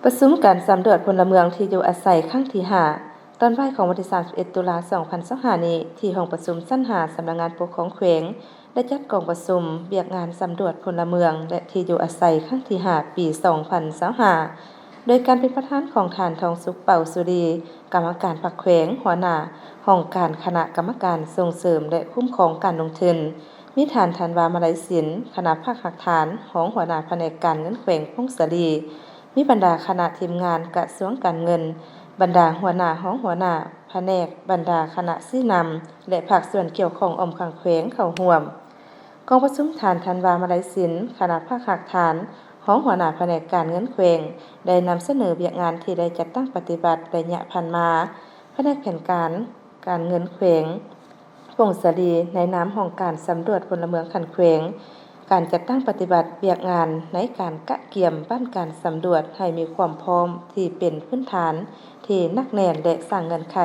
ປະຊຸມການສຳຫຼວດພົນລະເມືອງທີ່ຢູ່ອາໄສຄັ້ງທີຫ້າ ຕອນບ່າຍຂອງວັນທີສາມສິບເອັດ ຕຸລາ ສອງພັນຊາວຫ້ານີ້ ທີ່ຫ້ອງປະຊຸມຊັ້ນຫ້າ ສຳນັກງານປົກຄອງແຂວງ ໄດ້ຈັດກອງປະຊຸມວຽກງານສຳຫຼວດພົນລະເມືອງ ແລະ ທີ່ຢູ່ອາໄສຄັ້ງທີຫ້າ ປີສອງພັນຊາວຫ້າ ໂດຍການເປັນປະທານຂອງທ່ານ ທອງສຸກ ເປົາສຸລີ ກຳມະການພັກແຂວງ, ຫົວໜ້າຫ້ອງການຄະນະກຳມະການສົ່ງເສີມ ແລະ ຄຸ້ມຄອງການລົງທຶນ, ມີທ່ານ ທັນວາ ມະໄລສິນ ຄະນະພາກຮາກຖານ ຮອງຫົວໜ້າພະແນກການເງິນແຂວງຜົ້ງສາລີ, ມີບັນດາຄະນະທີມງານກະຊວງການເງິນ, ບັນດາຫົວໜ້າ, ຮອງຫົວໜ້າພະແນກ, ບັນດາຄະນະຊີ້ນຳ ແລະ ພາກສ່ວນກ່ຽວຂ້ອງອ້ອມຂ້າງແຂວງເຂົ້າຮ່ວມ. ກອງປະຊຸມ ທ່ານ ທັນວາ ມະໄລສິນ ຄະນະພາກຮາກຖານ ຮອງຫົວໜ້າພະແນກການເງິນແຂວງ ໄດ້ນຳສະເໜີວຽກງານທີ່ໄດ້ຈັດຕັ້ງປະຕິບັດໄລຍະຜ່ານມາ, ພະແນກແຜນການການເງິນແຂວງ ຜົ້ງສາລີ ໃນນາມຫ້ອງການສຳຫຼວດພົນລະເມືອງຂັ້ນແຂວງ, ການຈັດຕັ້ງປະຕິບັດວຽກງານໃນການກະກຽມບ້ານການສຳຫຼວດໃຫ້ມີຄວາມພ້ອມທີ່ເປັນພື້ນຖານທີ່ໜັກແໜ້ນ ແລະ ສ້າງເງື່ອນໄຂ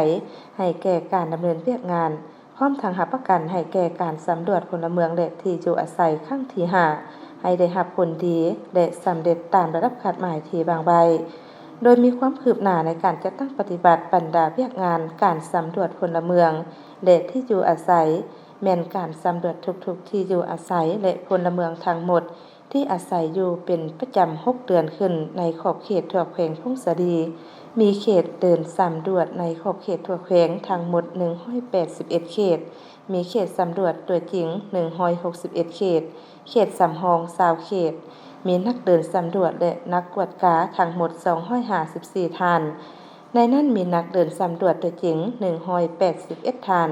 ໃຫ້ແກ່ການດຳເນີນວຽກງານ, ພ້ອມທັງຮັບປະກັນໃຫ້ແກ່ການສຳຫຼວດພົນລະເມືອງ ແລະ ທີ່ຢູ່ອາໄສຄັ້ງທີຫ້າ ໃຫ້ໄດ້ຮັບຜົນດີ ແລະ ສຳເລັດຕາມລະດັບຄາດໝາຍທີ່ວາງໄວ້. ໂດຍມີຄວາມຄືບໜ້າໃນການຈັດຕັ້ງປະຕິບັດບັນດາວຽກງານການສຳຫຼວດພົນລະເມືອງ ແລະ ທີ່ຢູ່ອາໄສ ແມ່ນການສຳຫຼວດທຸກໆທີ່ຢູ່ອາໄສ ແລະ ພົນລະເມືອງທັງໝົດທີ່ອາໄສຢູ່ເປັນປະຈຳຫົກເດືອນຂຶ້ນໃນຂອບເຂດທົ່ວແຂວງຜົ້ງສາລີ, ມີເຂດເດີນສຳຫຼວດໃນຂອບເຂດທົ່ວແຂວງທັງໝົດໜຶ່ງຮ້ອຍແປດສິບເອັດເຂດ, ມີເຂດສຳຫຼວດຕົວຈິງໜຶ່ງຮ້ອຍຫົກສິບເອັດເຂດ, ເຂດສຳຮອງຊາວເຂດ, ມີນັກເດີນສຳຫຼວດ ແລະ ນັກກວດກາທັງໝົດສອງຮ້ອຍຫ້າສິບສີ່ທ່ານ. ໃນນັ້ນມີນັກເດີນສຳຫຼວດຕົວຈິງໜຶ່ງຮ້ອຍແປດສິບເອັດທ່ານ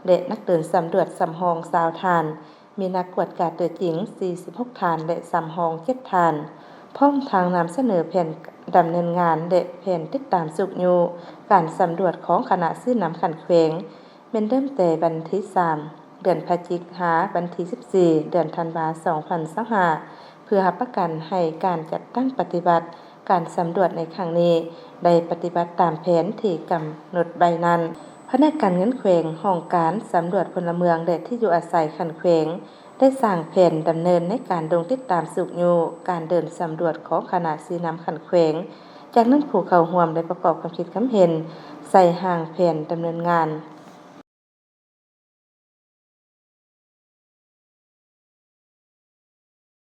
ແລະ ນັກເດີນສຳຫຼວດສຳຮອງຊາວທ່ານ, ມີນັກກວດກາຕົວຈິງສີ່ສິບຫົກທ່ານ ແລະ ສຳຮອງເຈັດທ່ານ, ພ້ອມທັງນຳສະເໜີແຜນດຳເນີນງານ ແລະ ແຜນຕິດຕາມຊຸກຍູ້ການສຳຫຼວດຂອງຄະນະຊີ້ນຳຂັ້ນແຂວງ ແມ່ນເລີ່ມແຕ່ວັນທີສາມ ເດືອນພະຈິກ ຫາວັນທີສິບສີ່ ເດືອນທັນວາ ສອງພັນຊາວຫ້າ ເພື່ອຮັບປະກັນໃຫ້ການຈັດຕັ້ງປະຕິບັດການສຳຫຼວດໃນຄັ້ງນີ້ ໄດ້ປະຕິບັດຕາມແຜນທີ່ກຳນົດໄວ້ນັ້ນ. ພະແນກການເງິນແຂວງ, ຫ້ອງການສຳຫຼວດພົນລະເມືອງ ແລະ ທີ່ຢູ່ອາໄສຂັ້ນແຂວງ ໄດ້ສ້າງແຜນດຳເນີນໃນການລົງຕິດຕາມຊຸກຍູ້ການເດີນສຳຫຼວດຂອງຄະນະຊີ້ນຳຂັ້ນແຂວງ. ຈາກນັ້ນ, ຜູ້ເຂົ້າຮ່ວມໄດ້ປະກອບຄຳຄິດຄຳເຫັນໃສ່ຮ່າງແຜນດຳເນີນງານ.